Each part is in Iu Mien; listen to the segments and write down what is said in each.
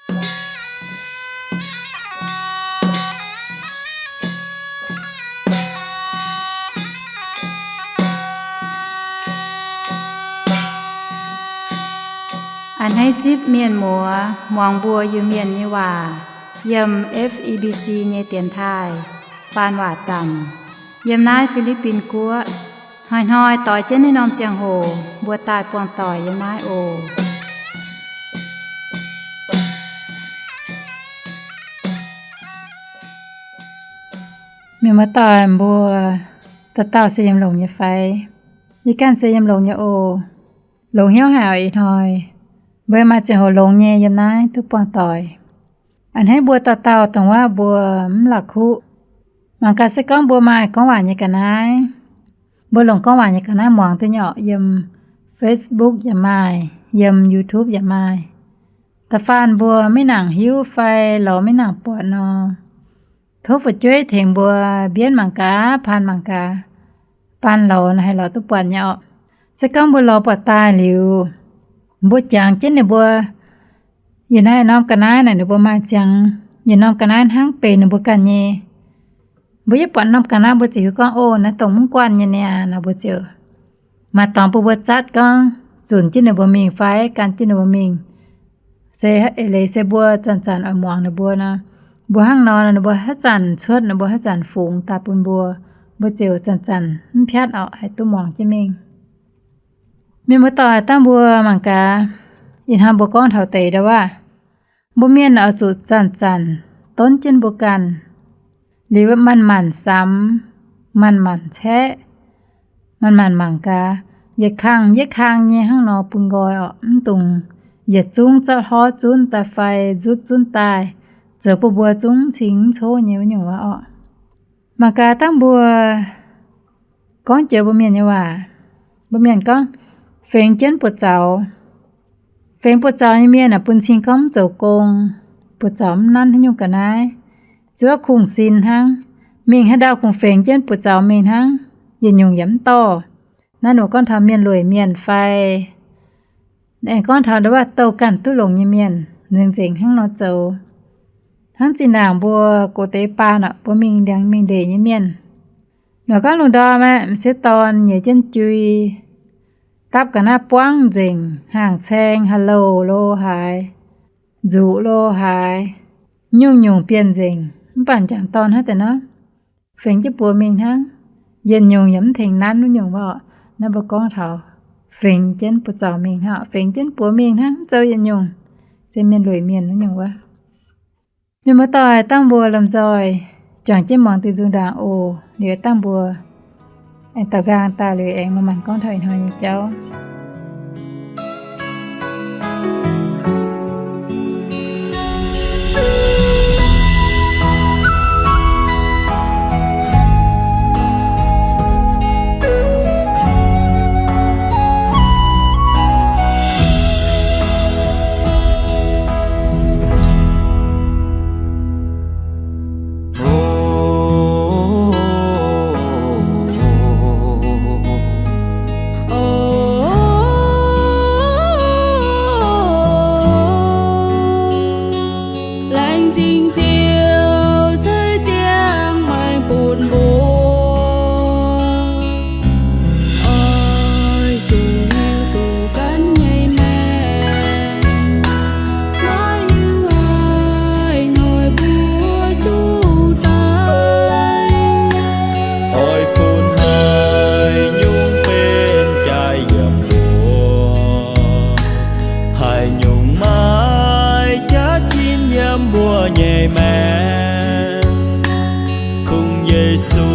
A'hneiv zipv mienh muoz muangx mbuo Iu-Mienh nyei waac yiem F E B C nyei dienx taaih faan waac zanc yiem naaiv Fi^li^bin Guoqv. Hnoi-hnoi doix jienv naaiv norm ziangh hoc mbuo daaih buangh doic yiem naaiv oc. Mienh muoz-doic mbuo, dauh dauh se yiem longx nyei fai? Yie ganh se yiem longx nyei oc. Longx hnyouv haic oc. Ih hnoi mbuo maaih ziangh hoc longx nyei yiem naaiv duqv buangh doic. A'hneiv mbuo dauh dauh dongh wuov mbuo mv la'kuqv. Mangc gaax se gorngv mbuo maaih gorngv waac nyei ga'naaiv, mbuo longc gorngv waac nyei ga'naaiv muangx duqv nyei orqc. Yiem Facebook yaac maaih, yiem YouTube yaac maaih. Da'faanh mbuo maiv nangc hiuv fai lorz maiv nangc buatc nor, tov fu'jueiv tengx mbuo mbienv mangc gaax, paan mangc gaax, baan lorz nor haih lorz duqv buatc nyei orqc. Se gorngv mbuo lorz buatc daaih liuz, mbuo jangx jienv ninh mbuo, yietc norm ga'naaiv naaic ninh mbuo maaih ziangx, yietc norm ga'naaiv hnangv benx ninh mbuo ganh nyei. Mbuo yie buatc norm ga'naaiv mbuo ziouc hiuv gorngv, o, naaiv dongh mv guanh nyei niaa nor, mbuo ziouc maaih dorngx bun mbuo zatv gorngv zunc jienv ninh mbuo mingh fai gan jienv ninh mbuo mingh. Se eix leiz se mbuo zanc-zanc oix muangx ninh mbuo nor, mbuo hnangv nor ninh mbuo haaix zanc cuotv, ninh mbuo haaix zanc fungx daaih bun mbuo, mbuo ziouc zanc-zanc mv piatv orqc, haih duqv muangx jienv mingh. Mienh muoz-doic, dangh mbuo mangc gaax, ih hnoi mbuo gorngv taux deix ndau wuov, mbuo mienh oix zuqc zanc-zanc donv jienv mbuo ganh, liuz manc-manc samx, manc-manc caeqv, manc-manc mangc gaax, yietc kang yietc kang nyei hnangv nor bun nqoi orqc. Mv dungx yietc zungv zorqv hlorv zunv daaih fai nzutv zunv daaih, zoux bun mbuo zungv cing mv coqv nyei wuov nyungc wuov orqc. Mangc gaax dangh mbuo gorngv joux mbuo mienh nyei waac, mbuo mienh gorngv, fengx jienv buoz-zaux. Fengx buoz-zaux nyei mienh aah, bun cing gorngv mv zoux gong, buoz-zaux mv nanv haaix nyungc ga'naaiv, zuov kungx-sin hnangv. Mingh haaix ndau kungx fengx jienv buoz-zaux mingh hnangv, yietc nyungc yaac mv dorh. Naaiv ninh mbuo gorngv taux mienh lueic mienh fai aengx gorngv taux ndau wuov douh ganh duqv longx nyei mienh, nzengc-nzengc hnangv nor zoux. Hnangv zinh ndaangc mbuo gox deix baan orqc, mbuo mingh ndiangx mingh ndeic nyei mienh, ninh gorngv lungh ndorm aeqv, m'sieqv dorn nyeic jienv jui, dapv ga'naaiv buangv nzengc, hnaangx-caeng, ha'louh lo haaix, nzuqc lo haaix, nyungc-nyungc bienh nzengc. Mv baac m'jangc dorn hnangv deix nor, fengx jienv buoz mingh hnangv, yietc nyungc yaac mv tengx nanv wuov nyungc wuov orqc. Naaiv mbuo gorngv taux fengx jienv buoz-zaux mingh hnangv, fengx jienv buoz mingh hnangv, mv zoux yietc nyungc, se mienh lueic mienh wuov nyungc wuov. Mienh muoz-doic, dangh mbuo lomh nzoih juangc jienv muangx duqv nzung ndaangc oc. Liuz dangh mbuo aengx daaux nqaang daaih liuz aengx manc-manc gorngv taux ih hnoi nyei jauv. Laengz zingh Ziouv ceix jiang maengx bun mbuo, oix zuqc hiuv duqv ganh nyei maengc, oix hiuv haic noic mbuo zuqc daic, oix funx haic nyungc benx jaax yiem mbuo, haiz nyungc maaih jaax cin yiem mbuo nyei maengc. Kungx Yesu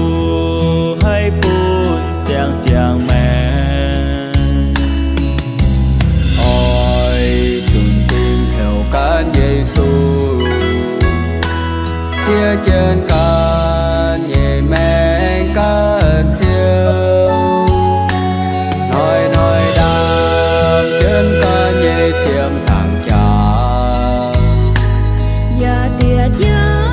haih bun siang-ziangh maengc. Oix zunc dingc heuc ganh Yesu, ciev jienv ganh nyei maengc ganh Ziouv. Hnoi-hnoi ndaam jienv ganh nyei qiemx cangx jaax, yaac diec jaax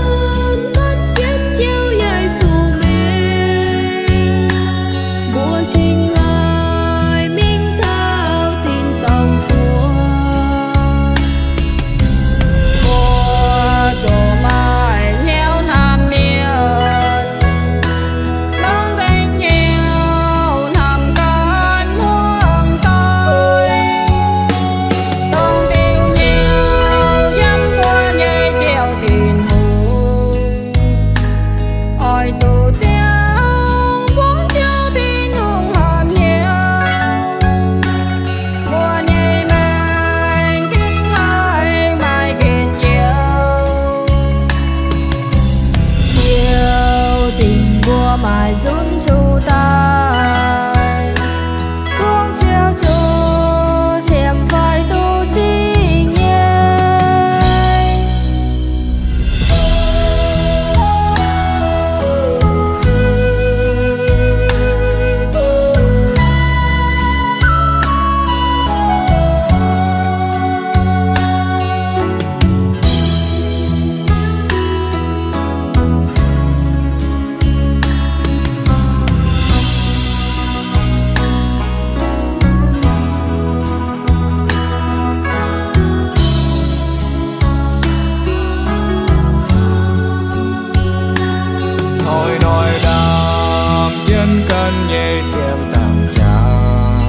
nyei ciem saangc jaax,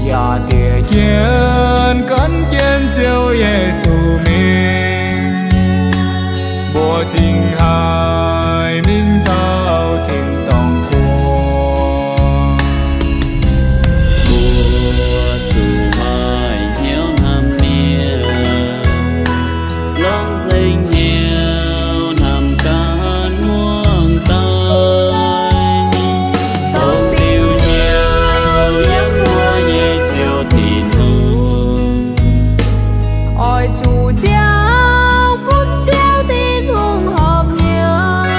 yaac diex jienv gan jienv Ziouv Yesu mingh. Mbuo cingx haih mingh taux tin-dorngh guoqv. Mbuo zuqc maaih hnyouv hnamv mienh, longc seng hnyouv hnamv ganh muangx daaih. Dongh diuh hnyouv yiem mbuo nyei Ziouv Tin-Hungh. Oix zuqc Ziouv bun Ziouv Tin-Hungh horpc hnyouv,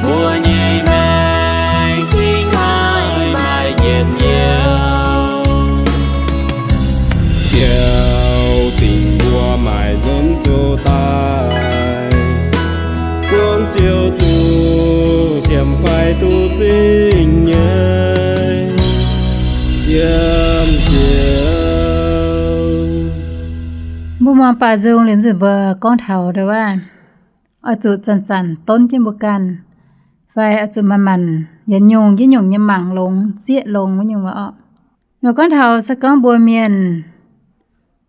mbuo nyei maengc cingx haih maaih njien-youh. Ziouv dingc mbuo maaic nzunc zuqc daaih, buangv Ziouv zuqc siemx fai duqv zingh nyei yiem Ziouv. Mbuo muangx baaux nzung liuz nzunc mbuo gorngv taux ndau wuov, oix zuqc zanc-zanc donv jienv mbuo ganh, fai oix zuqc manc-manc yietc nyungc yietc nyungc nyei mangc longx, zieqv longx wuov nyungc wuov orqc. Nor gorngv taux se gorngv mbuo mienh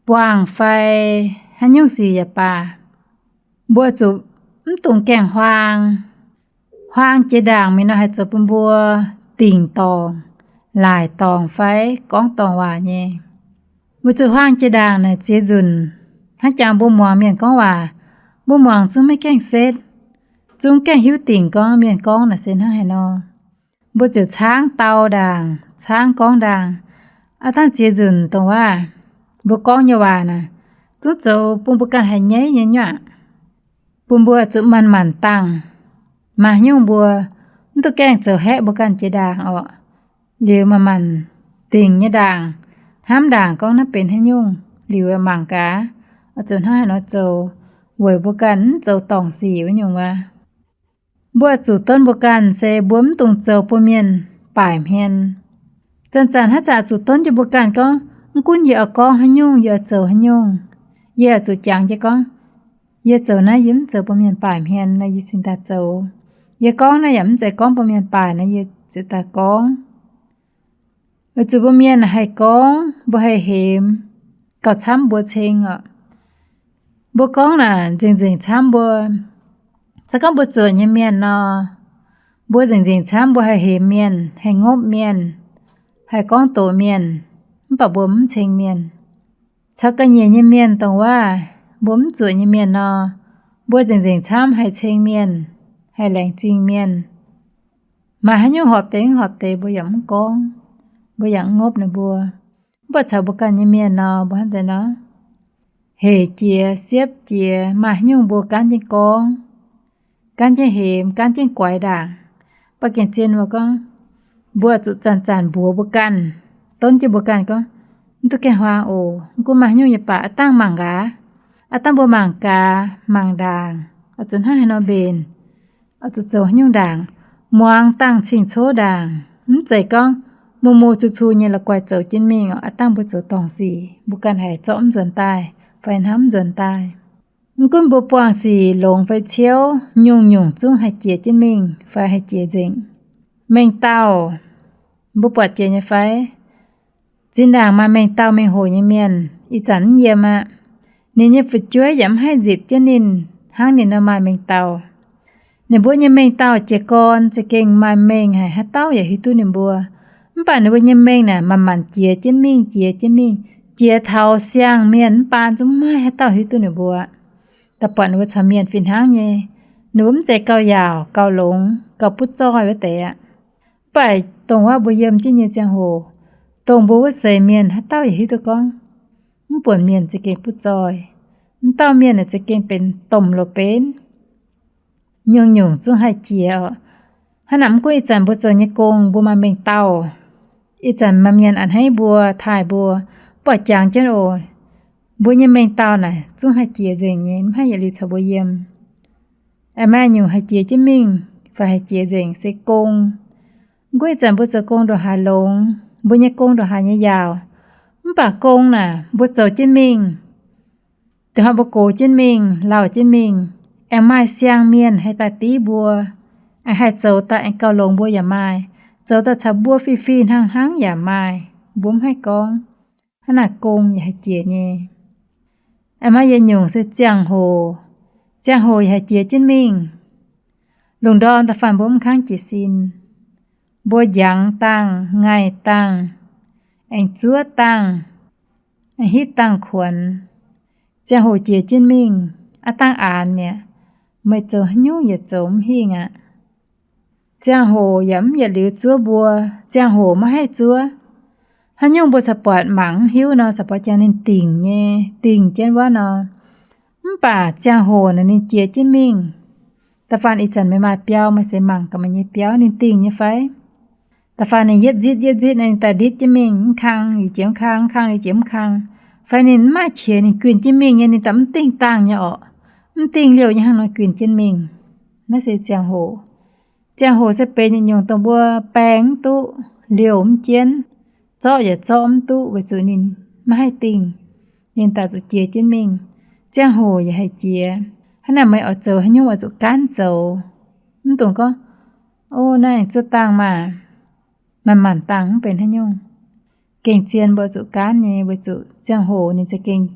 buangh fai haaix nyungc sic yaac baac, mbuo zuqc mv dungx gaengh huaang. Huaang jiex ndaangc mingh nor haih zoux bun mbuo dingc dorngc, laaic dorngc fai gorngv dorngc waac nyei. Mbuo zuqc huaang jiex ndaangc naaic ziex nzunc, hnangv jangx mbuo muangx mienh gorngv waac, mbuo muangx zungv maiv gaengh setv, zungv gaengh hiuv dingc gorngv mienh gorngv naaic se hnangv haaix nor. Mbuo ziouc caangv dau ndaangc, caangv gorngv ndaangc. Aav dangh ziex nzunc dongh waac, mbuo gorngv nyei waac naaic, zungv zoux bun mbuo ganh haiz nyaiv nyei nyuoqc, bun mbuo zuqc manc-manc dangh. Maaih haaix nyungc mbuo mv duqv gaengh zoux haeqv mbuo ganh jiex ndaangc orqc, liuz manc-manc dingc nyei ndaangc, hnamv ndaangc gorngv naaiv benx haaix nyungc, liuz mangc gaax, oix zuqc hnangv haaix nor zoux, weic mbuo ganh mv zoux dorngc sic wuov nyungc wuov. Mbuo zuqc donv mbuo ganh se mbuo mv dungx zoux bun mienh baaic hmien. Zanc-zanc haaix zanc zuqc donv jienv mbuo ganh gorngv, mv gunv yie oix gorngv haaix nyungc, yie oix zoux haaix nyungc, yie oix zuqc jangx jienv gorngv, yie zoux naaiv yie mv zoux bun mienh baaic hmien nor, yie cingx daaih zoux. Yie gorngv naaiv yaac mv zeiz gorngv bun mienh baaic nor, yie cingx daaih gorngv. Weic zuqc mbuo mienh haih gorngv, mbuo haih hemx, gauh camv mbuo ceng orqc. Mbuo gorngv naaic nzengc-nzengc camv mbuo. Se gorngv mbuo zuotc nyei mienh nor, mbuo nzengc-nzengc camv mbuo haih hemx mienh, haih ngopv mienh, haih gorngv doqc mienh, mv baac mbuo mv ceng mienh. Caux ga'nyiec nyei mienh dongh waac, mbuo mv zuotc nyei mienh nor, mbuo nzengc-nzengc camv haih ceng mienh, haih laengz zingh mienh. Maaih haaix nyungc horpc deix mv horpc deix mbuo yaac mv gorngv, mbuo yaac mv ngopv ninh mbuo. Mv baac caux mbuo ganh nyei mienh nor, mbuo hnangv deix nor, hec jiex siepv jiex, maaih haaix nyungc mbuo gaanv jienv gorngv, gaanv jienv hemx, gaanv jienv guaix ndaangc. Baac gengh zien mbuo gorngv, mbuo zuqc zanc-zanc mbuox mbuo ganh, donv jienv mbuo ganh gorngv, mv duqv gaengh huaang oc. Mv gunv maaih haaix nyungc yaac baac, aav dangh mangc gaax, aav dangh mbuo mangc gaax, mangc ndaangc, oix zuqc hnangv haaix nor mbenc, oix zuqc zoux haaix nyungc ndaangc, muangx dangh cing-coqv ndaangc. Mv zeiz gorngv mungh mungh cuu cuu nyei la'guaih zoux jienv mingh. Aav dangh mbuo zoux dorngc sic, mbuo ganh haiz zorqv mv nzuonx daaih fai hnamv mv nzuonx daaih. Mv gunv mbuo buangh sic longx fai ciouv, nyungc-nyungc zungv haih jiex jienv mingh fai haih jiex nzengc. Mengh dauh, mbuo buatc jiex nyei fai? Zinh ndaangc maaih mengh dauh mengh hoc nyei mienh, ih zanc mv yiem aqv. Ninh nyei fu'jueiv yaac mv haih nzipc jienv ninh hnangv ninh nor maaih mengh dauh. Ninh mbuo nyei mengh dauh jiez gorn za'gengh maaih mengh haic, haaix dauh yaac hiuv duqv ninh mbuo. Mv baac ninh mbuo nyei mengh naaic manc-manc jiex jienv mingh, jiex jienv mingh, jiex taux siang-mienh mv baan zungv maiv maaih haaix dauh hiuv duqv ninh mbuo. Da'buatc ninh mbuo caux mienh fih hnangv nyei. Ninh mbuo mv zeiz gauh yaauc, gauh longx, gauh butv zoih wuov deix aqv. Mv baac dongh wuov mbuo yiem jienv nyei ziangh hoc, dongh mbuo wuov seix mienh haaix dauh yaac hiuv duqv gorngv, mv buonc mienh za'gengh butv zoih. Mv dauh mienh naaic za'gengh benx domh loz-benv. Nyungc-nyungc zungv haih jiex oc. Hnangv naaic mv gunv ih zanc mbuo zoux nyei gong mbuo maaih mengh dauh, ih zanc maaih mienh a'hneiv mbuo, taaih mbuo, mv baac jangx jienv oc, mbuo nyei mengh dauh naaic zungv haih jiex nzengc nyei, mv haih yietc liuz caux mbuo yiem. Aengx maaih nyungc haih jiex jienv mingh fai haih jiex nzengc se gong. Mv gunv ih zanc mbuo zoux gong ndongc haaix longx, mbuo nyei gong ndongc haaix nyei yaauc, mv baac gong naaic mbuo zoux jienv mingh, da'hoi mbuo gox jienv mingh, lauh jienv mingh, aengx maaih siang-mienh haih daaih div mbuo, Aengx haih zoux daaih aengx gauh longx mbuo yaac maaih, zoux daaih caux mbuo fih fih hnangv hnangv yaac maaih. Mbuo mv haih gorngv. Hnangv naaic gong yaac haih jiex nyei. Aengx maaih yietc nyungc se ziangh hoc. Ziangh hoc yaac haih jiex jienv mingh. Lungh ndorm da'faanh mbuo mv kangv jiez sin, mbuo njangx dangh, ngaih dangh, aengx zuov dangh, aengx hitv dangh kuonx, ziangh hoc jiex jienv mingh, aav dangh aanx mi'aqv. Meih zoux haaix nyungc yietc zoux mv hingh aqv. Ziangh hoc yaac mv yietc liuz zuov mbuo. Ziangh hoc maiv haih zuov. Haaix nyungc mbuo caux buatc mangc mv hiuv nor, caux buatc jangx ninh dingc nyei, dingc jienv wuov nor. Mv baac ziangh hoc naaic ninh jiex jienv mingh. Da'faanh ih zanc meih maaih biauv, meih seix mangc gaax meih nyei biauv, ninh dingc nyei fai? Da'faanh ninh yietv nzitv yietv nzitv naaic, ninh daaih nditv jienv mingh, mv kang liuz jiex mv kang, mv kang liuz jiex mv kang. Fai ninh mv maaih qiex, ninh guinh jienv mingh nyei, ninh daaih mv dingh dangh nyei orqc. Mv dingh liouh nyei hnangv nor guinh jienv mingh. Naaiv se ziangh hoc. Ziangh hoc se benx yietc nyungc dongh mbuo baeng mv duqv, liouh mv jienv, zorqv yaac zorqv mv duqv weic zuqc ninh maiv haih dingh. Ninh daaih zuqc jiex jienv mingh. Ziangh hoc yaac haih jiex. Hnangv naaic meih oix zoux haaix nyungc oix zuqc gaanv zoux. Mv dungx gorngv, o, naaiv zuov dangh maah, manc-manc dangh mv benx haaix nyungc. Gengh zien mbuo zuqc gaanv nyei weic zuqc ziangh hoc ninh za'gengh,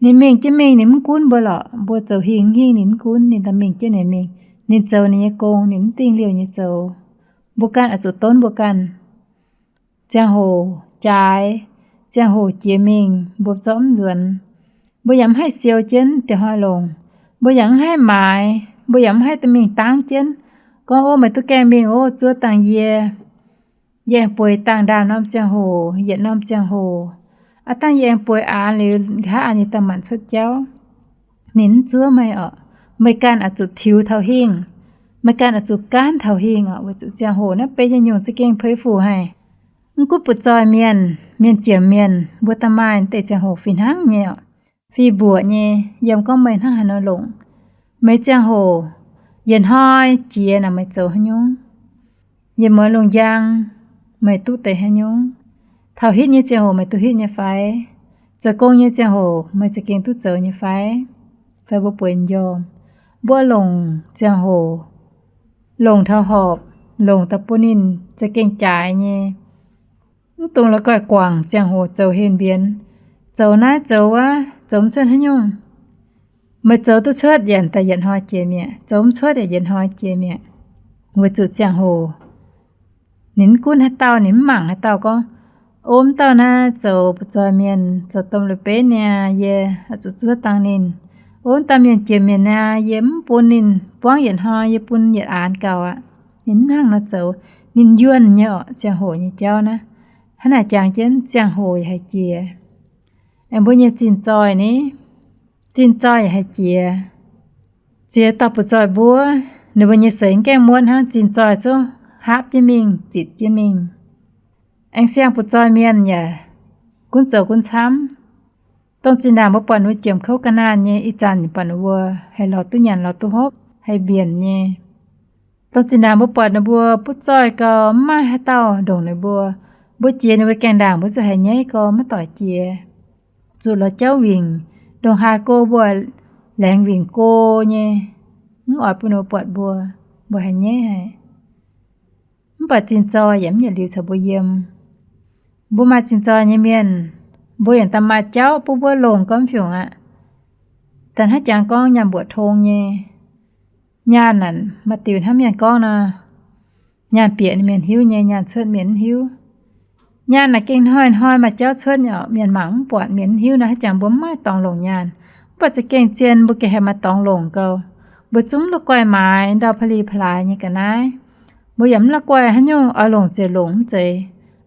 ninh mingh jienv mingh ninh mv gunv mbuo lorqc. Mbuo zoux hingh mv hingh ninh mv gunv, ninh daaih mingh jienv ninh mingh. Ninh zoux ninh nyei gong ninh mv dingh liouh nyei zoux. Mbuo ganh oix zuqc donv mbuo ganh. Ziangh hoc jaaix, ziangh hoc jiex mingh mbuo zorqv mv nzuonx. Mbuo yaac mv haih siou jienv dieh hnoi longc. Mbuo yaac mv haih maaiz, mbuo yaac mv haih dorh mingh dangv jienv. Gorngv, o, meih duqv gaengh mingh, o, zuov dangh yie. Yie aengx bueix dangh ndaamv norm ziangh hoc, yietc norm ziangh hoc. Aav dangh yie aengx bueix aanx liuz nqa'haav an yie daaih manc cuotv jauv. Ninh mv zuov meih orqc. Meih ganh oix zuqc tiux taux hingh. Meih ganh oix zuqc gaanv taux hingh orqc. Weic zuqc ziangh hoc naaiv benx yietc nyungc za'gengh peix fuc haic. Mv gunv butv-zoih mienh, mienh jiex mienh, mbuo daaih maaih deix ziangh hoc fih hnangv nyei orqc. Fih mbuoqc nyei, yiem gorngv meih hnangv haaix nor longc. Meih ziangh hoc, yietc hnoi jiex naaic meih zoux haaix nyungc? Yietc muonz lungh njang, meih duqv deix haaix nyungc? Taux hitv nyei ziangh hoc meih duqv hitv nyei fai? Zoux gong nyei ziangh hoc meih za'gengh duqv zoux nyei fai? Fai mbuo bueix m'njormh, mbuo longc ziangh hoc, longc taux horpc, longc daaih bun ninh za'gengh jaaix nyei. Mv dungx la'guaih guangc ziangh hoc zoux henh mbienx, zoux naaiv zoux wuov, zoux mv cuotv haaix nyungc. Meih zoux duqv cuotv yaac daaih yietc hnoi jiex mi'aqv, zoux mv cuotv yaac yietc hnoi jiex mi'aqv. Weic zuqc ziangh hoc ninh mv gunv haaix dauh, ninh mv mangc haaix dauh gorngv, o, mv dauh naaiv zoux butv-zoih mienh, zoux domh lui-beiv niaa, yie oix zuqc zuov dangh ninh. O, mv dauh mienh jiex mienh niaa, yie mv bun ninh buangv yietc hnoi, yie bun yietc aanx gauh aqv. Ninh mv hnangv nor zoux. Ninh yuonh nyei orqc, ziangh hoc nyei jauv naaiv. Hnangv naaic jangx jienv ziangh hoc yaac haih jiex. Aengx mbuo nyei zinh zoih ni, zinh zoih yaac haih jiex. Ziex dauh butv-zoih mbuo, ninh mbuo nyei seix mv gaengh muotv hnangv, zinh zoih zungv haapv jienv mingh, zitc jienv mingh. Aengx siang butv-zoih mienh yaac gunv zoux gunv camv. Dongh zinh ndaangc mbuo buatc ninh mbuo jiemc kouv ga'naanh nyei, ih zanc buatc ninh mbuo haih lorz duqv nyanc lorz duqv hopv, haih mbienc nyei. Dongh zinh ndaangc mbuo buatc ninh mbuo butv-zoih gau, mv maaih haaix dauh ndongc ninh mbuo. Mbuo jiex ninh mbuo gaengh ndaangc mbuo zuqc haiz nyaiv gau, maiv doic jiex. Zuqc lorz jauv wingc, ndongc haaix go mbuo laengz wingc go nyei, mv oix bun ninh mbuo buatc mbuo, mbuo haiz nyaiv haic. Mv baac zinh zoih yaac mv yietc liuz caux mbuo yiem. Mbuo maaih zinh zoih nyei mienh, mbuo yaac daaih maaih jauv bun mbuo longc gau mv fiungc aqv. Daaih hnangv jangx gorngv nyaanh mbuoqc tong nyei. Nyaanh naaic maaih diuc hnangv mienh gorngv nor, nyaanh bieqc mienh hiuv nyei, nyaanh cuotv mienh mv hiuv. Nyaanh naaic gengh hnoi-hnoi maaih jauv cuotv nyei orqc. Mienh mangc mv buatc, mienh mv hiuv nor, hnangv jangx mbuo mv maaih dorngx longc nyaanh. Mv baac za'gengh zien mbuo gengh haih maaih dorngx longc gau. Mbuo zungv mv la'guaih maaiz ndau pa'li pa'laaix nyei ga'naaiv. Mbuo yaac mv la'guaih haaix nyungc oix longc ziouc longc mv zeiz.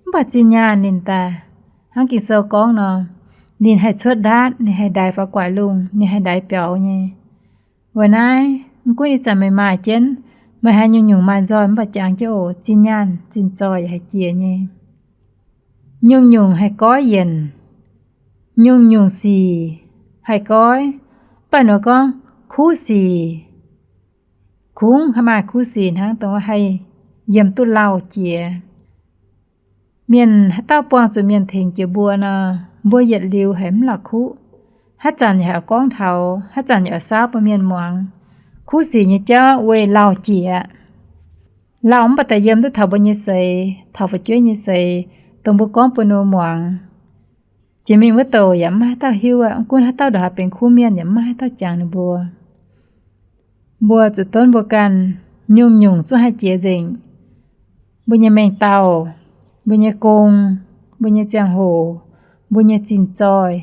Mv baac zinh nyaanh ninh daaih, hnangv Ging-Sou gorngv nor, ninh haih cuotv ndaatv, ninh haih ndaix faaux guaix lungh, ninh haih ndaix biaux nyei. Weic naaiv, mv gunv ih zanc meih maaih jienv, meih haiz nyungc-nyungc maaih nzoih mv baac jangx jienv oc, zinh nyaanh zinh zoih yaac haih jiex nyei. Nyungc-nyungc haih goiv yienc, nyungc-nyungc sic haih goiv, mv baac ninh gorngv kuv sic, kungx maaih kuv sic hnangv dongh haih yiem duqv lauh jiex. Mienh haaix dauh buangh zuqc mienh tengx jiex mbuo nor, mbuo yietc liuz haiz mv la'kuqv. Haaix zanc yaac haih gorngv taux, haaix zanc yaac saauv bun mienh muangx. Kuv sic nyei jauv weic lauh jiex aqv. Lauh mv baac daaih yiem duqv taux mbuo nyei seix, taux fu'jueiv nyei seix, dongh mbuo gorngv bun ninh mbuo muangx. Jiex mingh wuov douc yaac mv maaih haaix dauh hiuv aqv. Mv gunv haaix dauh ndongc haaix benx kuv mienh yaac mv maaih haaix dauh jangx ninh mbuo. Mbuo zuqc donv mbuo ganh, nyungc-nyungc zungv haih jiex nzengc. Mbuo nyei mengh dauh, mbuo nyei gong, mbuo nyei ziangh hoc, mbuo nyei zinh zoih,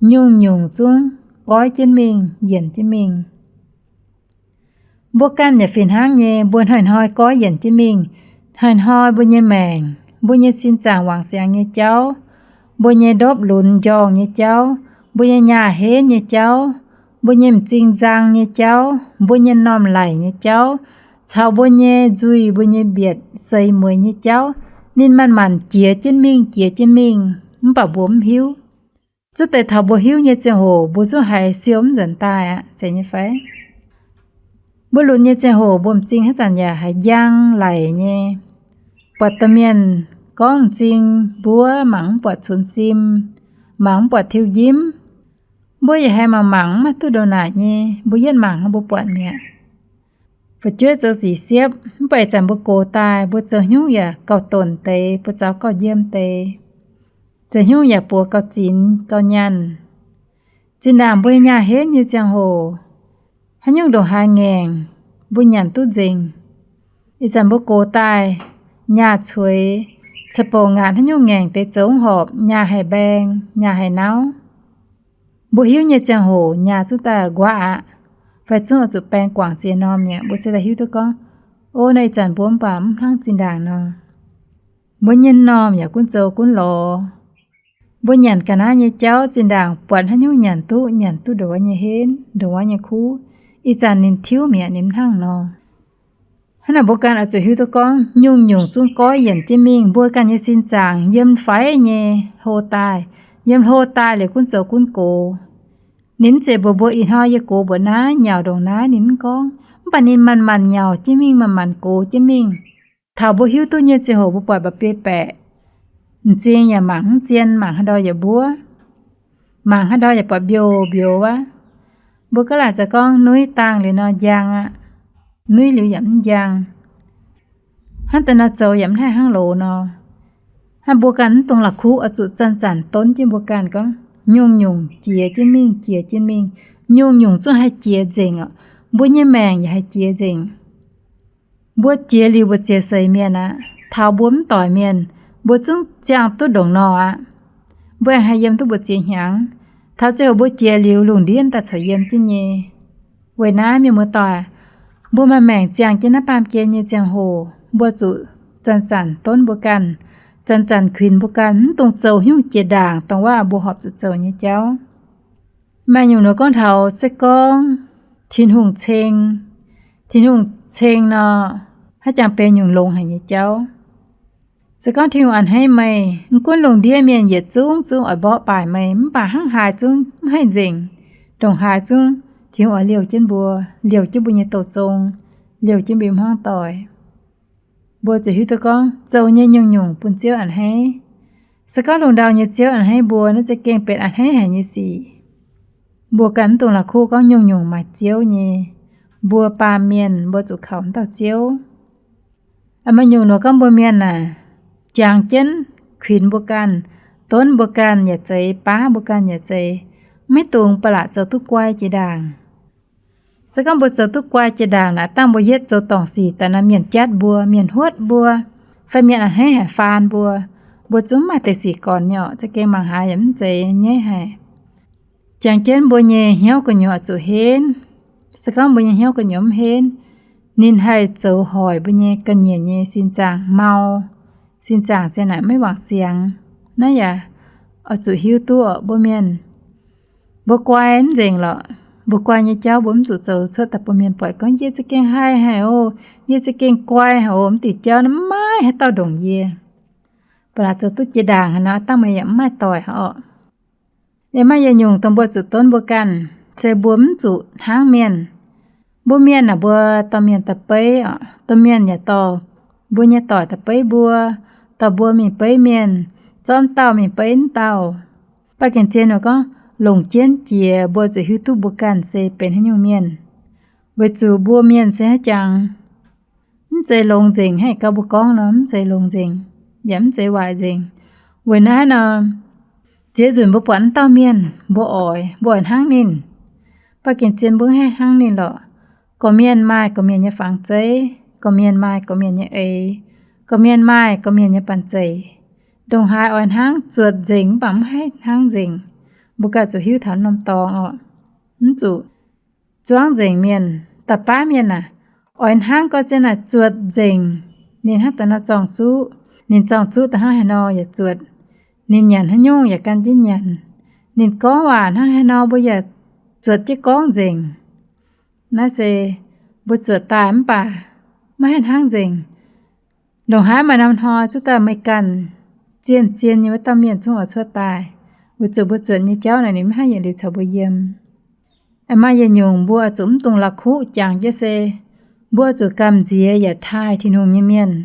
nyungc-nyungc zungv goiv jienv mingh, yienc jienv mingh. Mbuo ganh yaac fih hnangv nyei, mbuo hnoi-hnoi goiv yienc jienv mingh. Hnoi-hnoi mbuo nyei maengc, mbuo nyei sin zaangc wangc siangx nyei jauv, mbuo nyei ndopv lunx njorngh nyei jauv, mbuo nyei nyaah henv nyei jauv, mbuo nyei m'zing nzang nyei jauv, mbuo nyei m'normh laic nyei jauv, caux mbuo nyei nzuih, mbuo nyei mbietc, seix mueiz nyei jauv, ninh manc-manc jiex jienv mingh, jiex jienv mingh, mv baac mbuo mv hiuv. Zungv deix taux mbuo hiuv nyei ziangh hoc, mbuo zungv haiz siou mv nzuonx daaih aqv, zeiz nyei fai? Mbuo lunx nyei ziangh hoc, mbuo m'zing haaix zanc yaac haiz njang laic nyei. Buatc domh mienh gorngv m'zing mbuov mangc mv buatc cunx sim, mangc mv buatc tiuv njimv. Mbuo yaac haiz mangc mangc mv maaih duqv ndongc naaic nyei, mbuo yietv mangc mbuo buatc mi'aqv. Fu'jueiv zoux sic siepv, mv baac ih zanc mbuo gox daaih, mbuo zoux hnyouv yaac gauh donc deix, mbuo zaux gauh njiem deix. Zoux hnyouv yaac buoz gauh zinx gauh nyaanh. Zinh ndaangc mbuo nyaah henv nyei ziangh hoc, haaix nyungc ndongc haaix ngaengc, mbuo nyanc duqv nzengc. Ih zanc mbuo gox daaih, nyaah cueix, ca'bouc ngaatc haaix nyungc ngaengc deix zoux mv horpc, nyaah haih mbaeng, nyaah haih nauv. Mbuo hiuv nyei ziangh hoc nyaah zungv daaih nquaqv aqv, fai zungv oix zuqc baeng guangc ziex norm mi'aqv. Mbuo se daaih hiuv duqv gorngv, o, naaiv ih zanc mbuo mv baac mv hnangv zinh ndaangc nor. Mbuo nyei m'normh yaac gunv zoux gunv lorz. Mbuo nyanc ga'naaiv nyei jauv zinh ndaangc buatc haaix nyungc nyanc duqv, nyanc duqv ndongc wuov nyei henv, ndongc wuov nyei kuv, ih zanc ninh tiuv mi'aqv, ninh mv hnangv nor. Hnangv naaic mbuo ganh oix zuqc hiuv duqv gorngv nyungc-nyungc zungv goiv yienc jienv mingh. Mbuo ganh nyei sin zaangc yiem faix nyei hlo daaih, yiem hlo daaih liuz gunv zoux gunv gox. Ninh mv zeiz mbuox mbuo ih hnoi yie gox mbuoqc naaiv, nyauc ndongc naaiv, ninh mv gorngv. Mv baac ninh manc-manc nyauc jienv mingh, manc-manc gox jienv mingh. Taux mbuo hiuv duqv nyei ziangh hoc mbuo buatc mba'biei baeqc, m'zing yaac mangc mv zien, mangc haaix ndau yaac mbuov, mangc haaix ndau yaac buatc mbiouz mbiouz wuov. Mbuo ga'laaic zoux gorngv nuiv dangh liuz nor njang aqv, nuiv liuz yaac mv njang. Hnangv deix nor zoux yaac mv haih hnangv loz nor. Hnangv mbuo ganh mv dungx la'kuqv, oix zuqc zanc-zanc donv jienv mbuo ganh gorngv, nyungc-nyungc jiex jienv mingh, jiex jienv mingh, nyungc-nyungc zungv haih jiex nzengc oc. Mbuo nyei maengc yaac haih jiex nzengc. Mbuo jiex liuz mbu'ziex seix mienh aqv, taux mbuo mv doic mienh, mbuo zungv ziangh duqv ndongc nor aqv. Mbuo aengx haih yiem duqv mbu'ziex hnyangx. Taux ziangh hoc mbuo jiex liuz, lungh ndiev daaih corc yiem jienv nyei. Weic naaiv mienh muoz-doic, mbuo maaih maengc ziangh jienv naaiv baamh gen nyei ziangh hoc, mbuo zuqc zanc-zanc donv mbuo ganh, zanc-zanc kuinx mbuo ganh, mv dungx zoux haaix nyungc jiex ndaangc dongh wuov mbuo horpc zuqc zoux nyei jauv. Maaih nyungc nor gorngv taux se gorngv Tin-Hungh ceng, Tin-Hungh ceng nor, haaix jangx benx nyungc longx haic nyei jauv. Se gorngv Tin-Hungh a'hneiv meih, mv gunv lungh ndiev mienh yietc zungv zungv oix mborqv baaic meih, mv baac hnangv haaix zungv mv haih nzengc. Ndongc haaix zungv Tin-Hungh oix liouh jienv mbuo, liouh jienv mbuo nyei douz zong, liouh jienv mbuo hmuangv doic. Mbuo ziouc hiuv duqv gorngv zoux nyei nyungc-nyungc bun Ziouv a'hneiv. Se gorngv lungh ndau nyei Ziouv a'hneiv mbuo, naaiv za'gengh benx a'hneiv haic nyei sic. Mbuo ganh mv dungx la'kuqv gorngv nyungc-nyungc maaih Ziouv nyei. Mbuo baamh mienh mbuo zuqc kaux dauh Ziouv. Maaih nyungc nor gorngv mbuo mienh aah, jangx jienv kuinx mbuo ganh, donv mbuo ganh yaac zeiz, baav mbuo ganh yaac zeiz, maiv dungx ba'laqc zoux duqv guai jiex ndaangc. Se gorngv mbuo zoux duqv guai jiex ndaangc naaic, dangh mbuo yietv zoux dorngc sic daaih nor, mienh jatv mbuo, mienh huotv mbuo, fai mienh a'hneiv haic faan mbuo, mbuo zungv maaih deix sic gornx nyei orqc. Za'gengh mangc haaix yaac mv zeiz nyaiv haic. Jangx jienv mbuo nyei hnyouv gu'nyuoz zuqc henv. Se gorngv mbuo nyei hnyouv gu'nyuoz mv henv, ninh haih zoux hoic mbuo nyei ga'nyiec nyei sin zaangc mau, sin zaangc ziang naaic maiv wangc siangx. Naaiv yaac oix zuqc hiuv duqv orqc mbuo mienh. Mbuo guai mv nzengc lorqc. Mbuo guai nyei jauv mbuo mv zuqc zoux cuotv daaih bun mienh buatc gorngv, yie za'gengh haih haic oc, yie za'gengh guai haic oc, mv diuc jauv naaiv maiv maaih haaix dauh ndongc yie. Ba'laqc zoux duqv jiex ndaangc haic nor, dangh meih yaac mv maaih doic orqc. Yaac maaih yietc nyungc dongh mbuo zuqc donv mbuo ganh, se mbuo mv zuqc hnangv mienh. Mbuo mienh aah, mbuo dorh mienh da'beiv oc, domh mienh yaac dorh mbuo nyei doic da'beiv mbuo, dorh mbuo mingh beiv mienh, zorqv dauh mingh beiv wuov dauh. Baac gengh zien nor gorngv, longc jienv jiex mbuo zuqc hiuv duqv mbuo ganh se benx haaix nyungc mienh. Weic zuqc mbuo mienh se haaix jangx, Mv zeiz longx nzengc, haih gauh mbuo gorngv nor, mv zeiz longx nzengc, yaac mv zeiz waaic nzengc. Weic naaiv nor, ziex nzunc mbuo buatc wuov dauh mienh, mbuo oix, mbuo oix hnangv ninh. Baac gengh zien mbuo haih hnangv ninh lorqc. Gorqv-mienh maaih gorqv-mienh nyei fangx zeiv, gorqv-mienh maaih gorqv-mienh nyei eix, gorqv-mienh maaih gorqv-mienh nyei banh zeic. Ndongc haaix oix hnangv zuotc nzengc mv baac mv haih hnangv nzengc. Mbuo ganh zuqc hiuv taux norm dorngx orqc. Mv zuqc zuangv nzengc mienh. Da'baav mienh aah, oix hnangv gorngv zien naaic zuotc nzengc. Ninh hnangv da'nor zorng-zuqv, ninh zorng-zuqv da'hnangv haaix nor yaac zuotc. Ninh nyanc haaix nyungc yaac gan jienv nyanc. Ninh gorngv waac hnangv haaix nor mbuo yaac zuotc jienv gorngv nzengc. Naaiv se mbuo zuotc daaih mv baac maiv haih hnangv nzengc. Ndongc haaix maaih norm hnoi zuqc daaih meih ganh zien zien nyei wuov dauh mienh zungv oix cuotv daaih, weic zuqc mbuo zuotc nyei jauv naaic ninh maiv haih yietc liuz caux mbuo yiem. Aengx maaih yietc nyungc mbuo oix zuqc mv dungx la'kuqv jangx jienv se, mbuo oix zuqc gamh nziex yaac taaih Tin-Hungh nyei mienh.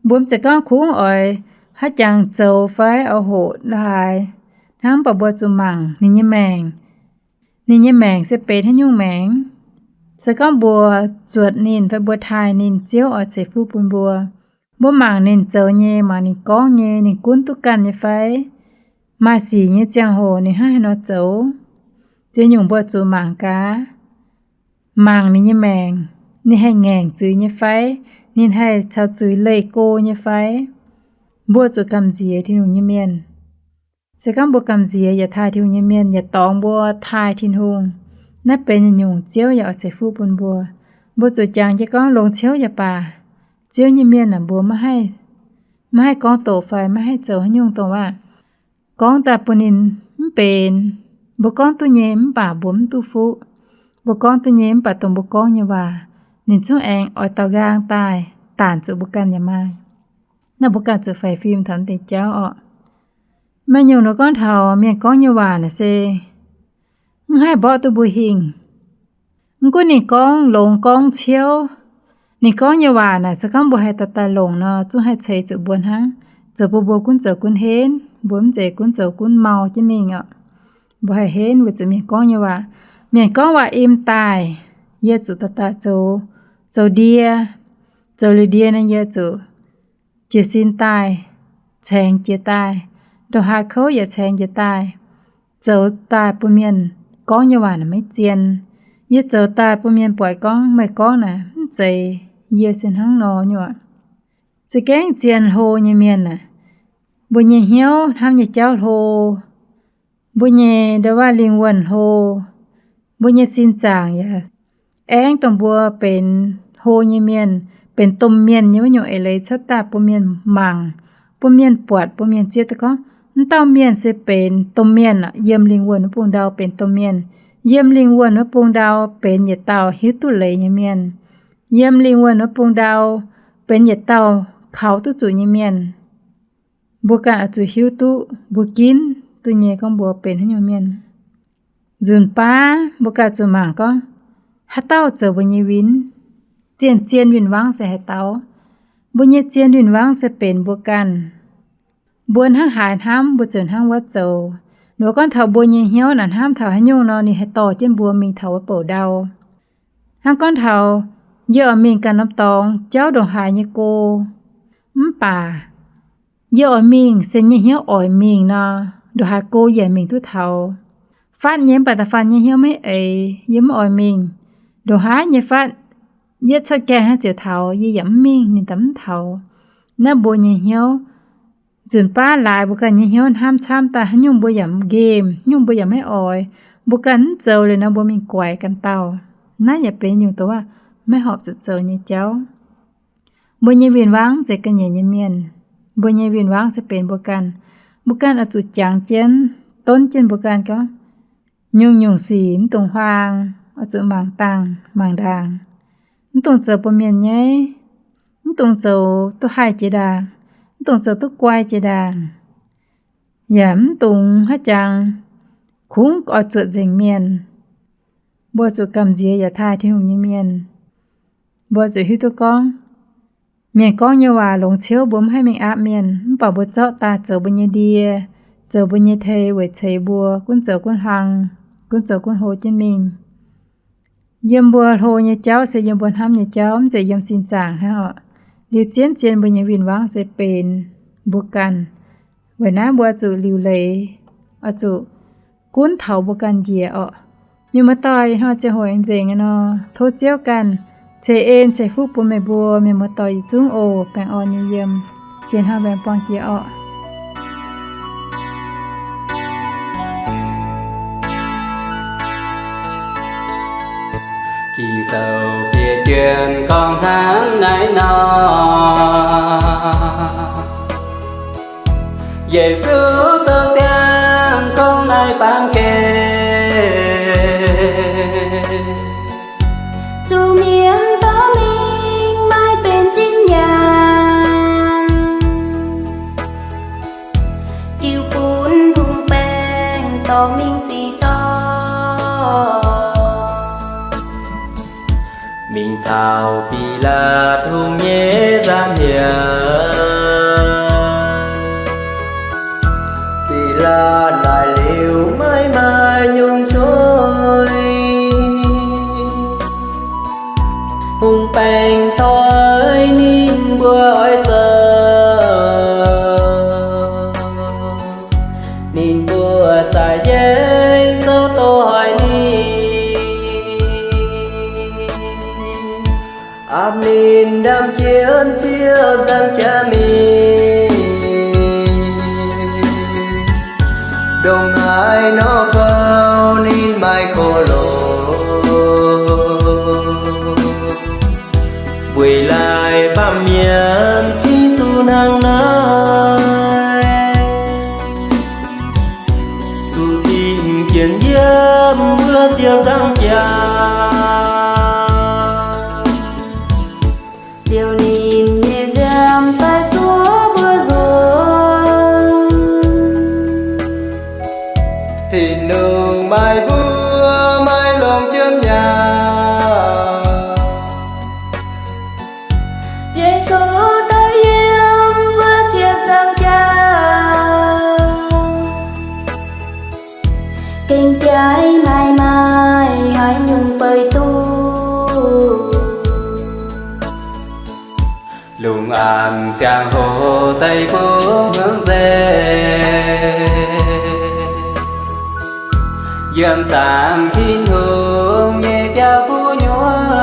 Mbuo mv zeiz gorngv kungx oix haaix jangx zoux fai oix hoqc laaix hnangv, mv baac mbuo zuqc mangc ninh nyei maengc. Ninh nyei maengc se benx haaix nyungc maengc. Se gorngv mbuo zuotc ninh fai mbuo taaih ninh, Ziouv oix ceix fuqv bun mbuo. Mbuo mangc ninh zoux nyei, mangc ninh gorngv nyei, ninh gunv duqv ganh nyei fai? Maaih sic nyei ziangh hoc ninh hnangv haaix nor zoux? Ziex nyungc mbuo zuqc mangc gaax. Mangc ninh nyei maengc, ninh haih ngaengc zuiz nyei fai? Ninh haih caux zuiz leih go nyei fai? Mbuo zuqc gamh nziex Tin-Hungh nyei mienh. Se gorngv mbuo gamh nziex yaac taaih Tin-Hungh nyei mienh, yaac dorngx mbuo taaih Tin-Hungh, naaiv benx nyungc Ziouv yaac oix ceix fuqv bun mbuo. Mbuo zuqc jangx jienv gorngv longx ciouv yaac baac, Ziouv nyei mienh aah, mbuo maiv haih gorngv doqc fai maiv haih zoux haaix nyungc dongh waac gorngv daaih bun ninh mv benx. Mbuo gorngv duqv nyei mv baac mbuo mv duqv fuqv. Mbuo gorngv duqv nyei mv baac dongh mbuo gorngv nyei waac, ninh zungv aengx oix daaux nqaang daaih daanc zuqc mbuo ganh yaac maaih. Naaiv mbuo ganh zuqc faix fim taux deix jauv orqc. Maaih nyungc nor gorngv taux mienh gorngv nyei waac naaic se mv haih mborqv duqv mbuo hingh. Mv gunv ninh gorngv longx gorngv ciouv, ninh gorngv nyei waac naaic se gorngv mbuo haih daaih daaih longc nor, zungv haih ceix zuqc mbuo hnangv. Zoux bun mbuo gunv zoux gunv henv, mbuo mv zeiz gunv zoux gunv mau jienv mingh orqc. Mbuo haih henv weic zuqc mienh gorngv nyei waac. Mienh gorngv waac im daaih, yie zuqc daaih daaih zoux, zoux ndie, zoux liuz ndie nor yie zuqc jiez sin daaih, caengx jiez daaih, ndongc haaix kouv yaac caengx jiez daaih. Zoux daaih bun mienh gorngv nyei waac naaic maiv zien. Yie zoux daaih bun mienh buatc gorngv meih gorngv naaic mv zeiz yie se hnangv nor nyei orqc. Za'gengh zien hlo nyei mienh aah, mbuo nyei hnyouv hnamv nyei jauv hlo, mbuo nyei ndo waav lingh wuonh hlo, mbuo nyei sin zaangc yaac aengx dongh mbuo benx hlo nyei mienh, benx domh mienh nyei wuov nyungc eix leiz cuotv daaih bun mienh mangc, bun mienh buatc, bun mienh zieqv duqv gorngv, mv dauh mienh se benx domh mienh, yiem lingh wuonh wuov bung ndau benx domh mienh. Yiem lingh wuonh wuov bung ndau benx yietc dauh hiuv duqv leiz nyei mienh. Yiem lingh wuonh wuov bung ndau benx yietc dauh kaux duqv zuqc nyei mienh. Mbuo ganh oix zuqc hiuv duqv mbuo ginv duqv nyei gorngv mbuo benx haaix nyungc mienh. Nzunc baav mbuo ganh zuqc mangc gorngv, haaix dauh zoux mbuo nyei win? Zien-zien win-wangv se haaix dauh? Mbuo nyei zien win-wangv se benx mbuo ganh. Mbuo hnangv haaix hnamv, mbuo ziouc hnangv wuov zoux. Nor gorngv taux mbuo nyei hnyouv naaic hnamv taux haaix nyungc nor, ninh haih dorh jienv mbuo mingh taux wuov bouc ndau. Hnangv gorngv taux yie oix mingh ganh norm dorngx jauv ndongc haaix nyei go, mv baac yie oix mingh se nyei hnyouv oix mingh nor, ndongc haaix go yie mingh duqv taux. Fatv nyei mv baac da'faanh nyei hnyouv maiv eix, yie mv oix mingh. Ndongc haaix nyei fatv, yietv cuotv gaengh hnangv ziouc taux, yie yaac mv mingh, ninh daaih mv taux. Naaiv mbuo nyei hnyouv, nzunc baav laaix mbuo ganh nyei hnyouv hnamv camv daaih haaix nyungc mbuo yaac mv nqemh, nyungc mbuo yaac maiv oix. Mbuo ganh mv zoux liuz nor, mbuo mingh guaix ganh dauh. Naaiv yaac benx nyungc doz aav, maiv horpc zuqc zoux nyei jauv. Mbuo nyei win-wangv mv zeiz ga'nyiec nyei mienh. Mbuo nyei win-wangv se benx mbuo ganh. Mbuo ganh oix zuqc jangx jienv, donv jienv mbuo ganh gorngv, nyungc-nyungc sic mv dungx huaang, oix zuqc mangc dangh mangc ndaangc. Mv dungx zoux bun mienh nyaiv, mv dungx zoux duqv haih jiex ndaangc, mv dungx zoux duqv guai jiex ndaangc, yaac mv dungx haaix jangx kungx oix zuotc nzengc mienh. Mbuo zuqc gamh nziex yaac taaih Tin-Hungh nyei mienh. Mbuo zuqc hiuv duqv gorngv, mienh gorngv nyei waac longx ciouv mbuo mv haih mingh aapv mienh, mv baac mbuo zorqv daaih zoux mbuo nyei ndie, zoux mbuo nyei tei weic ceix mbuo gunv zoux gunv hlang, gunv zoux gunv hlo jienv mingh. Yiem mbuo hlo nyei jauv se yiem mbuo hnamv nyei jauv, mv zeiz yiem sin zaangc hnangv oc. Liuz zien-zien mbuo nyei win-wangv se benx mbuo ganh. Weic naaiv mbuo zuqc liuc leiz, oix zuqc gunv taux mbuo ganh njiec orqc. Mienh muoz-doic, ih hnoi ziangh hoc aengx nzengc nor, tov Ziouv ganh ceix en ceix fuqv bun meih mbuo mienh muoz-doic yietc zungv oc. Baengh orn nyei yiem, jiex hnoi mbaengx buangh jiex orqc. Ging-Sou fiev jienv gorngv hnangv naaiv nor, Yesu zoux ziangh gorngv naaiv baamh gen, zuqc mienh dorh mingh maaih benx zinh nyaanh, jiu bun hungh baengc dorh mingh sic dorh. Mingh taux Bilaatv Hungh nyei nza'hmien, Bilaatv naaic liuz maiv maaih nyungc zuiz. Hungh baengc toi ninh mbuo oix zoux, ninh mbuo sai-yeiv zoux doz-hoic ninh. Apc ninh ndaamv-jiex Ziouv nzangc jaax mingh, ndongc haaix nor kouv ninh maaih kov loz, weic laaix baamh mienh cingx zuqc hnangv naaiv, zuqc dingc jienv yiem wuov Ziouv nzangc jaax. Liuz ninh nyei nziaamv daaih zuov mbuo nzuonx, Tin-Hungh maaih mbuo maiv longc jienv nyaah. Yesu daaih yiem wuov Ziouv nzangc jaax, gengh jaaix maaih maaih haaix nyungc beiv duqv. Lungh aanx ziangh hoc daaih bungx hmuangv nzengc, yiem zaangc Tin-Hungh nyei biauv gu'nyuoz,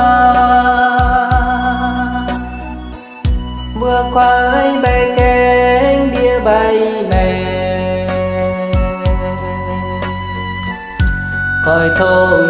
mbuo kuaaiv mbaih gaengh ndie mbaih maengc, goix tong